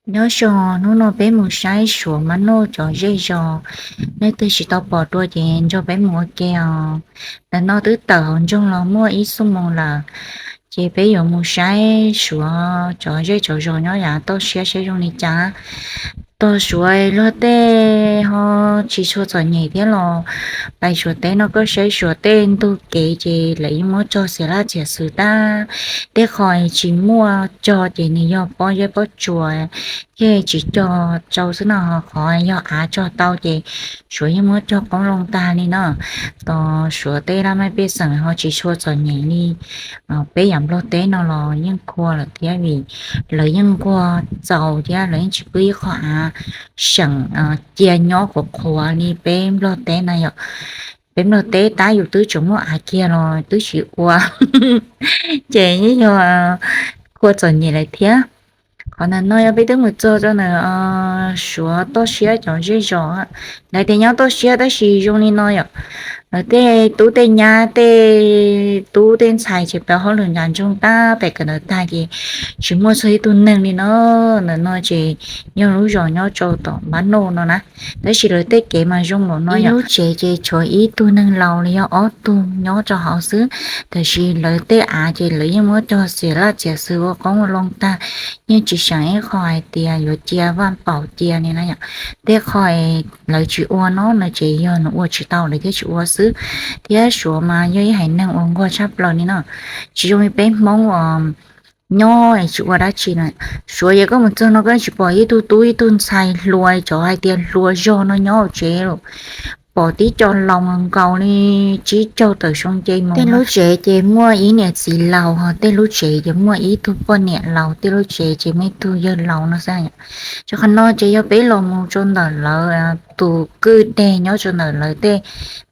Nyob zoo, hnub no peb mus saib Suav mas noj cov zej zos, nej twg tsis tau pom dua ces nrog peb mus ua ke os. Ntawm no twb tawm hauv nroog los muaj ib xuab moos lawm, ces peb yuav mus saib Suav cov zej cov zos nyob yav toj siab saib zoo li cas. Tog Suav luag tej ho tsis tshua txom nyem thiab los, pais Suav teb no koj saib Suav tej ntug kev ces lawv yeej muab cog xiam laj txiam xwm tag. Tej qho tsis muaj cog ces nws yog pob zeb pob tsuas thiab tsis cog tsau xwb no, ho qhov yog av cog tau ces Suav yeej muab cog qoob loo tag li no. Tog Suav tej laj mej pej xeem ho tsis tshua txom nyem li peb yam Nplog teb no los yeej khuv lawm thiab, vim lawv yeej nquag txaus thiab lawv yeej tsis pub ib qho av seem cia nyob qhuav qhuav li peb Nplog teb na yom. Peb Nplog teb tab yus twb tseem muaj av kiag los twb tsis ua, ces yeej yog khuv txom nyem lawm thiab. Qhov ntawm no yog peb twb mus txog rau ntawm Suav toj siab cov zej zos, lawv tias nyob toj siab tab sis zoo li no yom. Lawv tej tub tej nyab tej tub tej ntxhais ces pab hauj lwm nram nroog tab pem kawm ntawv tag ces tsis muaj txog ib tug neeg li no. Ntawm no ces yog lub zos nyob rau tom npab noj no na, tab sis lawv tej kev mas zoo npaum no yom. Lub tsev ces tshuav ib tug neeg laus los yog ob tug nyob rau hauv xwb, tab sis lawv tej av ces lawv yeej muab cog xiam laj txiam xwm ua qoob ua loo tag, yeej tsis seem ib qho hais tias yuav cia vaj paum cia li na yom. Tej qho lawv tsis ua no no ces yog nws ua tsis tau lawv thiaj tsis ua xwb. Thiab Suav mas yog ib haiv neeg uas nquag tshaj plaws li no, tsis zoo li peb Hmoob uas nyob tsis ua dab tsi na. Suav ces koj mus txog no koj tsis pom ib tug tub ib tug ntxhais hluas, cov hais tias hluas zog no nyob hauv tsev lawm, pom tib co laus nkaus li tsib caug tawm xyoo nce mus. Tej lub tsev ces muaj ib niam txiv laus, ho tej lub tsev ces muaj ib tug poj niam laus, tej lub tsev ces muaj ib tug yawg laus no xwb. Rau qhov no ces yog peb los mus rau ntawm lawv tus kwj deg nyob rau ntawm lawv tej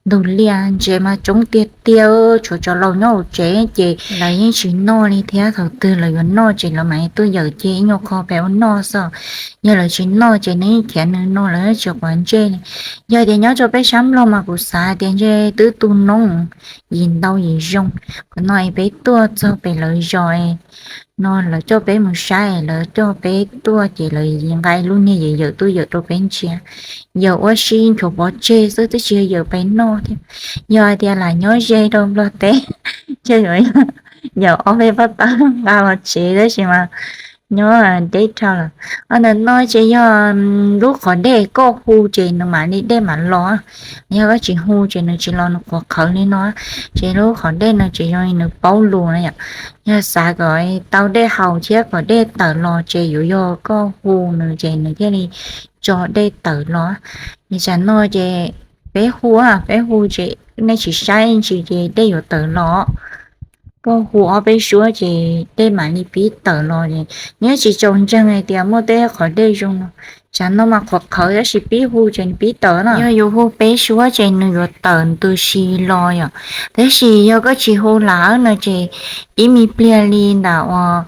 ntug liaj ntses mas coob tiag tiag, tshuav cov laus nyob hauv tsev ces lawv yeej tsis noj li thiab, thaum twg lawv yuav noj ces lawv mam li tuaj yawm cia ib nyuag qho pem ua noj xwb. Yog lawv tsis noj ces nws yeej khiav nws no lawv yeej tsis quav ntsej li. Yog tias nyob rau peb sab Nplog mas kuv xav tias ntshe twb tu noob yim ntau yim zoo. Qhov no es peb tuaj txog pem lawv zos no lawv coj peb mus saib, lawv coj peb tuaj ces lawv nqa lub niag yawm yawm tuaj yawm rau peb ntsia. Yawm ua si nchuav pov tseg xwb twb tsis yog yawm pem noj thiab. Yog hais tias lam nyob ze rau Nplog teb, ces yuav yawm ob peb pob tawb nqa los tsev tab sis mas nyob deb dhau lawm. Ntawm no ces yog lub qhov dej, koj hu ces nws mam li dej mam los. Yog koj tsis hu ces nws tsis los, nws qhuav qhawv li no. Ces lub qhov dej no ces zoo li nws paub lus na yom. Yog xav kom tau dej haus thiab kom dej tawm los ces yuav yog koj hu nws ces nws thiaj li tso dej tawm los. Li tsam no ces peb hu, peb hu ces nej tsis saib ntsis ces dej yuav tawm los. Koj hu ob peb suab ces dej mam li pib tawm los. Nws tsis tsaus ntseeg hais tias muaj tej qhov dej zoo no. Tsam no mas qhuav qhawv tab sis pib hu ces nws pib tawm no. Yog yus hu peb suab ces nws yuav tawm ntws si los yom. Tab sis yog koj tsis hu lawm no ces ib me pliag li ntawm uas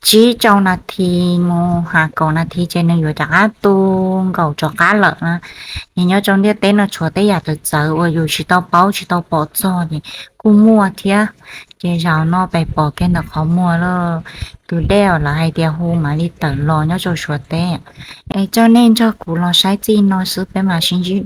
tsib rau nas this mus hais kaum nas this ces nws yuav rov qab tu nkaus rov qab lawm na. Ces nyob rau ntiaj teb no tshuav tej yam txawv txawv uas yus tsis tau paub tsis tau pom txog ces kuj muaj thiab. Ces zaum no pem pom kiag ntawm qhov muag lawm, tus dej uas lawv hais tias hu mam li tawm los nyob rau Suav teb. Es coj nej nrog kuv los saib txij no xwb peb mam sib ntsib dua.